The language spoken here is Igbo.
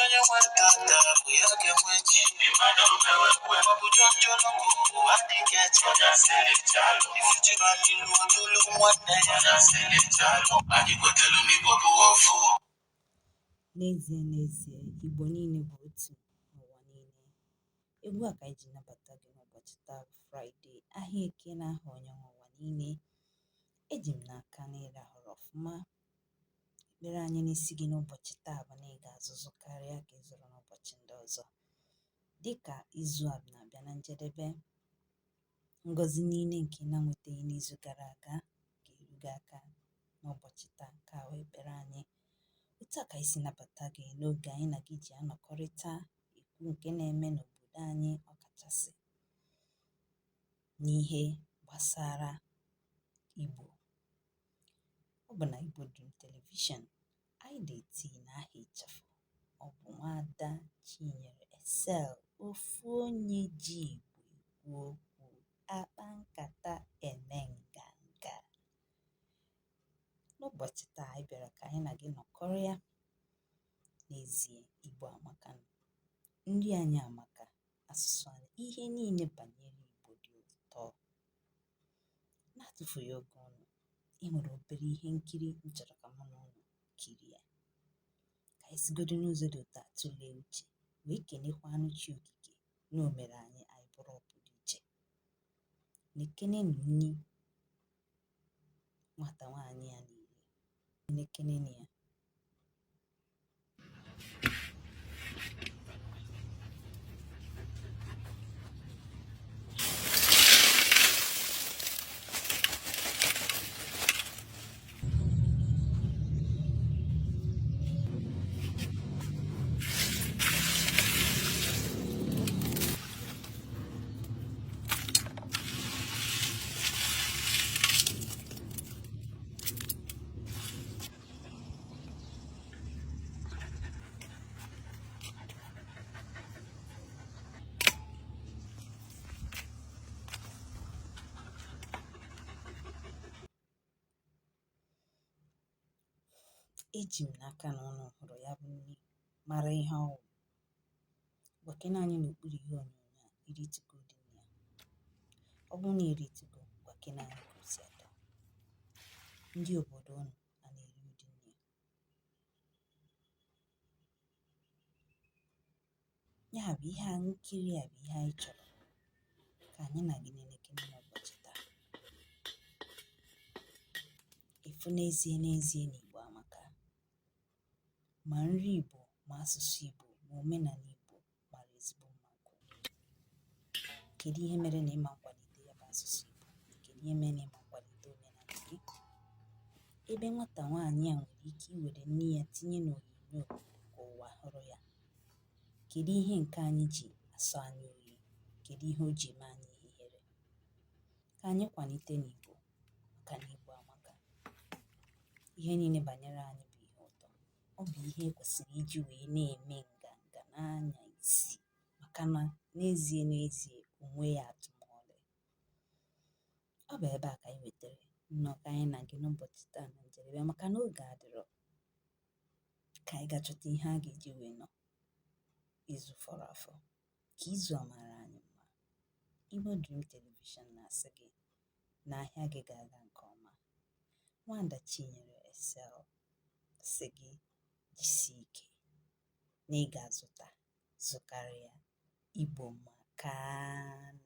Onye nwe tata bụ ya ga-enwe chi. Ụwa bụ jọnjọlọgwụ adịghị eche. Ifujiba n'ilu odolu nwanne ya. Anyị kwetelu n'Igbo bụ ofu. N'ezie n'ezie, Igbo niile bụ otu n'ụwa niile. Egwu a ka anyị ji nabata gị n'ụbọchị taa bụ Fraịde, ahịa Eke n'aha onye nwe ụwa niile. Eji m n'aka na ị rahụrụ ọfụma. Ekpere anyị n'isi gị n'ụbọchị taa bụ na ị ga-azụzụ karịa ka ị zụrụ n'ụbọchị ndị ọzọ. Dịka izu a na-abịa na njedebe, ngọzi niile nke ị na-enwetaghị n'izu gara aga ga-eru gị aka n'ụbọchị taa. Nke a bụ ekpere anyị. Otu a ka anyị si nabata gị n'oge anyị na gị ji anọkọrịta ekwu nke na-eme n'obodo anyị, ọkachasị n'ihe gbasara Igbo. Ọ bụ na Igbo Dream Television, IDT na aha ịchafụ. Ọ bụ Nwaada Chinyere Excel, ofu onye ji Igbo ekwu okwu, akpa nkata, eme nganga. N'ụbọchị taa, anyị bịara ka anyị na gị nọkọrịa. N'ezie, Igbo amaka, nri anyị amaka, asụsụ anyị, ihe niile banyere Igbo dị ụtọ. Na-atụfughị oge unu, e nwere obere ihe nkiri m chọrọ ka mụ na unu kirie, ka anyị sigodo n'ụzọ dị ụtọ a tụlee uche wee kenekwanụ Chi Okike na o mere anyị anyị bụrụ ọpụrụ iche. Nekenenụ nni nwata nwaanyị a na-eri, nekenenụ ya. Eji m n'aka na unu hụrụ ya bụ nri, mara ihe ọ wụ. Gwakene anyị n'okpuru ihe onyonyo a, iritugo ụdị nri a. Ọ bụrụ na iritugo, gwakene anyị ka o si atọ. Ndị obodo unu a na-eri ụdị nri a? Ya bụ ihe a nkiri a bụ ihe anyị chọrọ ka anyị na gị na-elekere n'ụbọchị taa. Efu n'ezie n'ezie na Igbo amaka. Ma nri Igbo, ma asụsụ Igbo, ma omenala Igbo mara ezigbo mma nke ukwuu. Kedu ihe mere na ịma nkwalite ya bụ asụsụ Igbo? Kedu ihe mere na ịma nkwalite omenala gị? Ebe nwata nwaanyị a nwere ike iwere nne ya tinye n'onyonyo ka ụwa hụrụ ya. Kedu ihe nke anyị ji asọ anyị oyi? Kedu ihe o ji eme anyị ihere? Ka anyị kwalite n'Igbo, maka na Igbo amaka. Ihe niile banyere anyị bụ ihe ụtọ. Ọ bụ ihe e kwesịrị iji wee na-eme nganga n'anya isi, maka na n'ezie n'ezie onwe ya atụmọlị. Ọ bụ ebe a ka anyị wetara nnọkọ anyị na gị n'ụbọchị taa na njedebe, maka na oge adịrọ ka anyị ga-achọta ihe a ga-eji wee nọ izu fọrọ afọ. Ka izu a mara anyị mma. Igbo Dream Television na-asị gị na ahịa gị ga-aga nke ọma. Nwaada Chinyere Excel sị gị jisie ike na ị ga-azụta zụkarịa. Igbo makanụ.